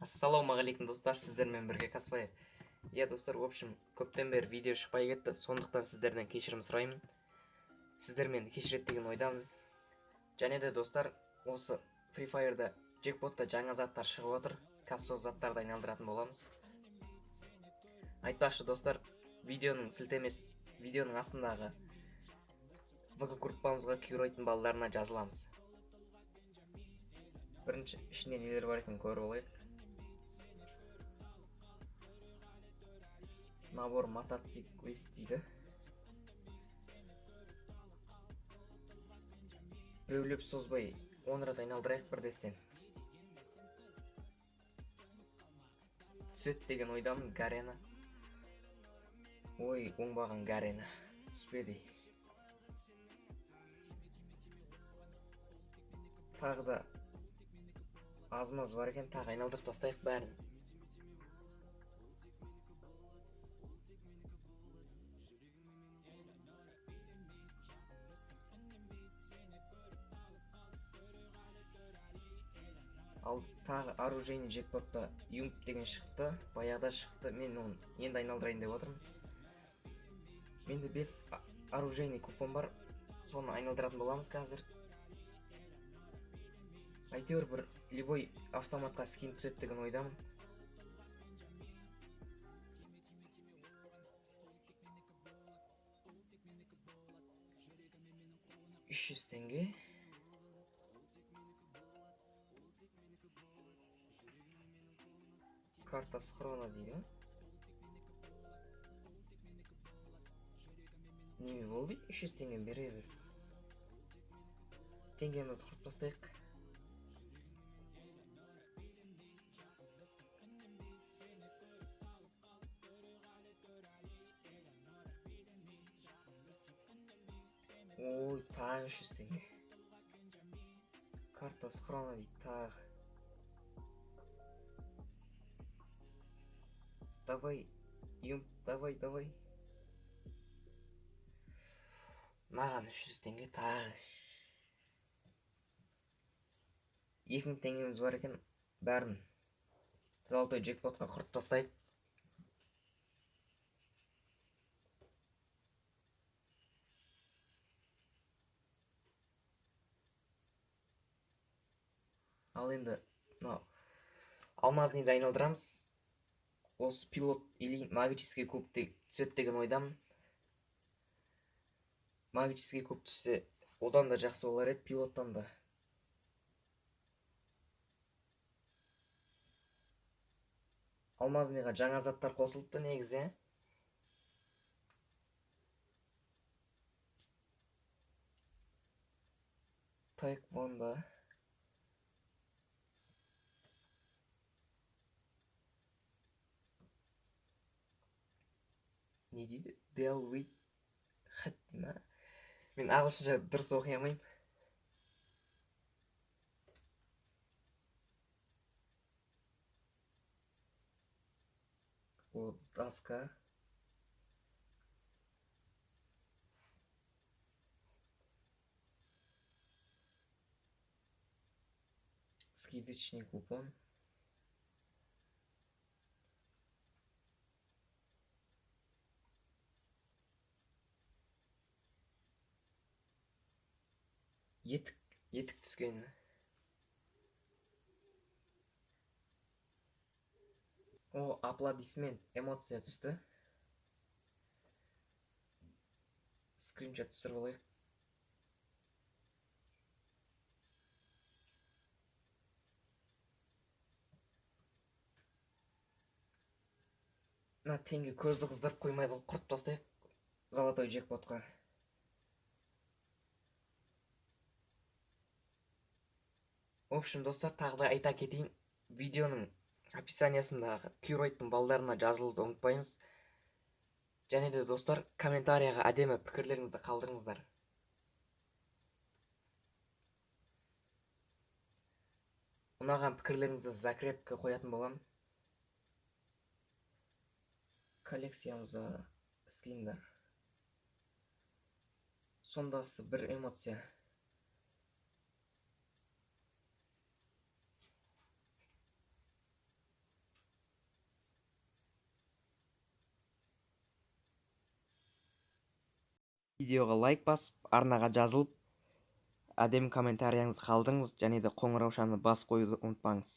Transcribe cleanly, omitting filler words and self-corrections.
Ассалаумағалейкум достар, сіздермен бірге Каспай. Иә достар, в общем, көптен бері видео шықпай кетті, сондықтан сіздерден кешірім сұраймын. Сіздер мені кешіреді деген ойдамын. Және де достар, осы Free Fire'да джекпотта жаңа заттар шығып отыр. Кассо заттарды айналдыратын боламыз. Айтпақшы достар, видеоның сілтемесі, видеоның астындағы ВК группамызға Qroid-тың балдарына жазыламыз. Бірінші ішінде нелер бар екенін көріп алайық. Набор мотоциклист дейді. Біреулеп созбай 10 рет айналдырайық бірдестен. Түседі деген ойдамын Гарена. Ой, оңбаған Гарена. Түспеді. Тағы да аз-маз бар екен, тағы айналдырып тастайық бәрін. Ал тағы оружейный джекпотта юмп деген шықты, баяғыда шықты, мен оны енді айналдырайын деп отырмын. Менде 5 оружейный купон бар, соны айналдыратын боламыз қазір. Әйтеуір бір любой автоматқа скин түседі деген ойдамын. 300 теңге. Карта схрона дейді. Неме болды? 300 теңге бере бер. Теңгемізді құрып тастайық. Ой, тағы 300 теңге. Карта схрона дейді тағы. Давай, юм, давай, давай. Маған 300 теңге тағы. 2000 теңгеміз бар екен, бәрін золотой джекпотқа құрып тастайық. Ал енді мынау алмазныйды айналдырамыз. Осы пилот или магический куб түседі деген ойдамын. Магический куб түссе, одан да жақсы болар еді, пилоттан да. Алмазныйға жаңа заттар қосылыпты негізі. Таэквондо. Не дейді? Делвит хит дей ма? Мен ағылшынша дұрыс оқи алмаймын. О, доска. Скидочный купон. Етік түскен. О, аплодисмент, эмоция түсті. Скриншот түсіріп алайық. Мына теңге көзді қыздырып қоймайды, құрт тастайық золотой джекпотқа. В общем, достар, тағы да айта кетейін, видеоның описаниясындағы Qroid-тың балдарына жазылуды ұмытпаймыз. Және де достар, комментарияға әдемі пікірлеріңізді қалдырыңыздар. Ұнаған пікірлеріңізді закрепке қоятын боламын. Коллекциямызда скиндер. Сондағысы бір эмоция. Видеоға лайк басып, арнаға жазылып, әдемі комментарияңызды қалдырыңыз және де қоңыраушаны басып қоюды ұмытпаңыз.